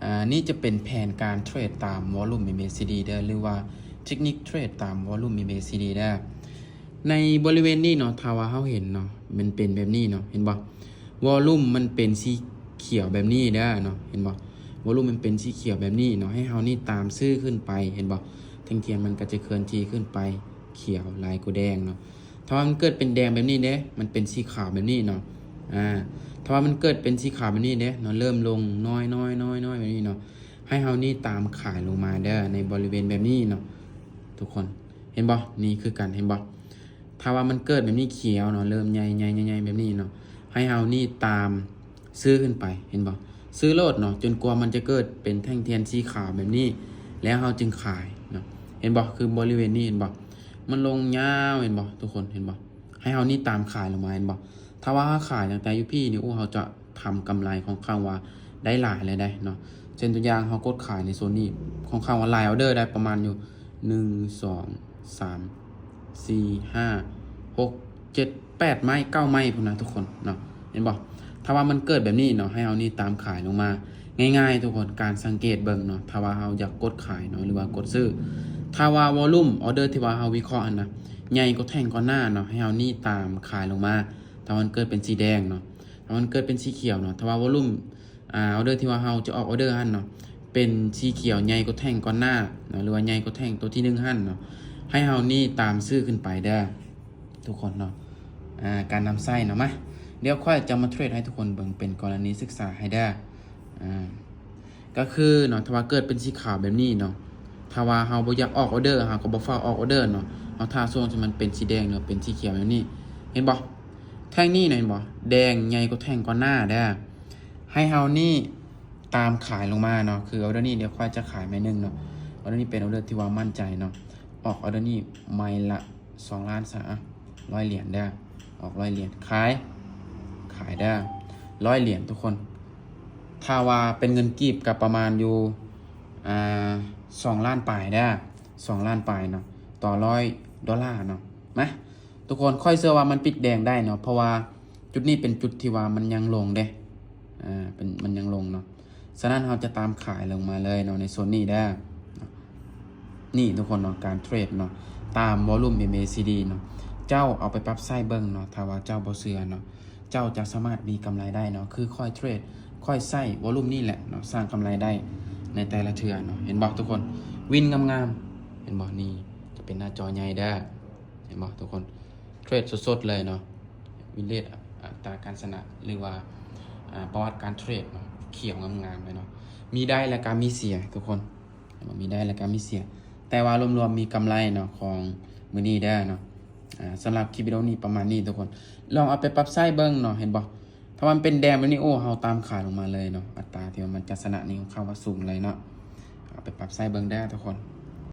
ອາ ນີ້ຈະເປັນແຜນການເທຣດຕາມວໍລຸ່ມ MACD ເດີ ຫຼືວ່າເທັກນິກເທຣດຕາມວໍລຸ່ມ MACD ເດີ. ໃນບໍລິເວນນີ້ເນາະ ຖ້າວ່າເຮົາເຫັນເນາະ ມັນເປັນແບບນີ້ເນາະ ເຫັນບໍ່? ວໍລຸ່ມມັນເປັນສີຂຽວແບບນີ້ເດີເນາະ ເຫັນບໍ່? ວໍລຸ່ມມັນເປັນສີຂຽວແບບນີ້ເນາະ ໃຫ້ເຮົານີ້ຕາມຊື້ຂຶ້ນໄປ ເຫັນບໍ່? ແທ່ງທຽນມັນກໍຈະເຄື່ອນທີ່ຂຶ້ນໄປ ຂຽວຫຼາຍກວ່າແດງເນາະ. ຖ້າວ່າມັນເກີດເປັນແດງແບບນີ້ເດ້ ມັນເປັນສີຂາວແບບນີ້ເນາະ ອາ ຖ້າວ່າມັນເກີດເປັນສີຂາວແບບນີ້ເດ້ເນາະ ເລີ່ມລົງນ້ອຍໆໆໆ ແບບນີ້ເນາະ ໃຫ້ເຮົານີ້ຕາມຂາຍລົງມາເດີ ໃນບໍລິເວນແບບນີ້ເນາະ ທຸກຄົນ ເຫັນບໍ່? ນີ້ຄືກັນ ເຫັນບໍ່? ຖ້າວ່າມັນເກີດແບບນີ້ຂຽວເນາະ ເລີ່ມໃຫຍ່ໆໆ ແບບນີ້ເນາະ ໃຫ້ເຮົານີ້ຕາມ ຊື້ຂຶ້ນໄປ ເຫັນບໍ່? ຊື້ໂລດເນາະ ຈົນກວ່າມັນຈະເກີດເປັນແທ່ງທຽນສີຂາວແບບນີ້ ແລ້ວເຮົາຈຶ່ງຂາຍເນາະ ເຫັນບໍ່? ຄືບໍລິເວນນີ້ ເຫັນບໍ່? ມັນລົງຍາວ ເຫັນບໍ່? ທຸກຄົນ ເຫັນບໍ່? ໃຫ້ເຮົານີ້ຕາມຂາຍລົງມາ ເຫັນບໍ່? ຖ້າວ່າເຮົາຂາຍຕັ້ງແຕ່ຢູ່ພີ້ນີ້ ໂອ້ ເຮົາຈະທຳກຳໄລຂ້ອນຂ້າງວ່າໄດ້ຫຼາຍເລີຍເດ້ເນາະ. ເຊັ່ນຕົວຢ່າງ ເຮົາກົດຂາຍໃນໂຊນນີ້ ຂ້ອນຂ້າງວ່າຫຼາຍອອເດີ ໄດ້ປະມານຢູ່ ໜຶ່ງ ສອງ ສາມ ສີ່ ຫ້າ ຫົກ ເຈັດ ແປດໄມ້ ເກົ້າໄມ້ພຸ້ນນະທຸກຄົນເນາະ ເຫັນບໍ່? ຖ້າວ່າມັນເກີດແບບນີ້ເນາະ ໃຫ້ເຮົານີ້ຕາມຂາຍລົງມາ ງ່າຍໆທຸກຄົນ ການສັງເກດເບິ່ງເນາະ ຖ້າວ່າເຮົາຢາກກົດຂາຍເນາະ ຫຼືວ່າກົດຊື້ ຖ້າວ່າວໍລຸ່ມອອເດີທີ່ວ່າເຮົາວິເຄາະຫັ້ນນະ ໃຫຍ່ກວ່າແທ່ງກ່ອນໜ້າເນາະ ໃຫ້ເຮົານີ້ຕາມຂາຍລົງມາ ຖ້າມັນເກີດເປັນສີແດງເນາະ ຖ້າມັນເກີດເປັນສີຂຽວເນາະ ຖ້າວ່າວໍລຸ່ມ ອາ ອອເດີທີ່ວ່າເຮົາຈະອອກອອເດີຫັ້ນເນາະ ເປັນສີຂຽວໃຫຍ່ກວ່າແທ່ງກ່ອນໜ້າເນາະ ຫຼືວ່າໃຫຍ່ກວ່າແທ່ງຕົວທີໜຶ່ງຫັ້ນເນາະ ໃຫ້ເຮົານີ້ຕາມຊື້ຂຶ້ນໄປເດີ ທຸກຄົນເນາະ ອາ ການນຳໃຊ້ເນາະ ມາ ດຽວຂ້ອຍຈະມາເທຣດໃຫ້ທຸກຄົນເບິ່ງເປັນກໍລະນີສຶກສາໃຫ້ເດີ ອາ ກໍຄືເນາະ ຖ້າວ່າເກີດເປັນສີຂາວແບບນີ້ເນາະ ຖ້າວ່າເຮົາບໍ່ຢາກອອກອອເດີ ເຮົາກໍບໍ່ຟ້າວອອກອອເດີເນາະ ເຮົາຖ້າຊ່ວງທີ່ມັນເປັນສີແດງ ຫຼືເປັນສີຂຽວແບບນີ້ ເຫັນບໍ່? ແທ່ງນີ້ນະ ເຫັນບໍ່? ແດງໃຫຍ່ກວ່າແທ່ງກ່ອນໜ້າເດີ ໃຫ້ເຮົານີ້ຕາມຂາຍລົງມາເນາະ ຄືອອເດີນີ້ ດຽວຂ້ອຍຈະຂາຍໄມ້ໜຶ່ງເນາະ ອອເດີນີ້ເປັນອອເດີທີ່ວ່າໝັ້ນໃຈເນາະ ອອກອອເດີນີ້ໄມ້ລະສອງລ້ານຊະ ອະ ຮ້ອຍຫຼຽນເດີ ອອກຮ້ອຍຫຼຽນ ຂາຍ ຂາຍເດີ ຮ້ອຍຫຼຽນທຸກຄົນ ຖ້າວ່າເປັນເງິນກີບກໍປະມານຢູ່ ອາ ສອງລ້ານປາຍເດີ ສອງລ້ານປາຍເນາະ ຕໍ່ຮ້ອຍໂດລາເນາະ ມາ ທຸກຄົນ ຂ້ອຍເຊື່ອວ່າມັນປິດແດງໄດ້ເນາະ ເພາະວ່າຈຸດນີ້ເປັນຈຸດທີ່ວ່າມັນຍັງລົງເດ້ ອາ ເປັນ ມັນຍັງລົງເນາະ ສະນັ້ນເຮົາຈະຕາມຂາຍລົງມາເລີຍເນາະ ໃນໂຊນນີ້ເດີ ນີ້ທຸກຄົນເນາະ ການເທຣດເນາະ ຕາມວໍລຸ່ມ MACD ເນາະ ເຈົ້າເອົາໄປປັບໃຊ້ເບິ່ງເນາະ ຖ້າວ່າເຈົ້າບໍ່ເຊື່ອເນາະ ເຈົ້າຈະສາມາດມີກຳໄລໄດ້ເນາະ ຄືຂ້ອຍເທຣດ ຂ້ອຍໃຊ້ວໍລຸ່ມນີ້ແຫຼະເນາະ ສ້າງກຳໄລໄດ້ໃນແຕ່ລະເທື່ອເນາະ ເຫັນບໍ່ທຸກຄົນ? ວິນງາມໆ ເຫັນບໍ່? ນີ້ຈະເປັນໜ້າຈໍໃຫຍ່ເດີ ເຫັນບໍ່ທຸກຄົນ? ເທຣດສົດໆເລີຍເນາະ ວິນເຣດ ອັດຕາການຊະນະ ຫຼືວ່າ ອາ ປະຫວັດການເທຣດເນາະ ຂຽວງາມໆເລີຍເນາະ ມີໄດ້ແລ້ວກໍມີເສຍທຸກຄົນ ເຫັນບໍ່? ມີໄດ້ແລ້ວກໍມີເສຍ ແຕ່ວ່າລວມໆມີກຳໄລເນາະ ຂອງມື້ນີ້ເດີເນາະ ອາ ສຳລັບຄລິບວິດີໂອນີ້ປະມານນີ້ທຸກຄົນ ລອງເອົາໄປປັບໃຊ້ເບິ່ງເນາະ ເຫັນບໍ່? ຖ້າມັນເປັນແດງແບບນີ້ ໂອ້ ເຮົາຕາມຂາຍລົງມາເລີຍເນາະ ອັດຕາທີ່ວ່າມັນຈະຊະນະນີ້ ຂ້ອນຂ້າງວ່າສູງເລີຍເນາະ ເອົາໄປປັບໃຊ້ເບິ່ງເດີທຸກຄົນ.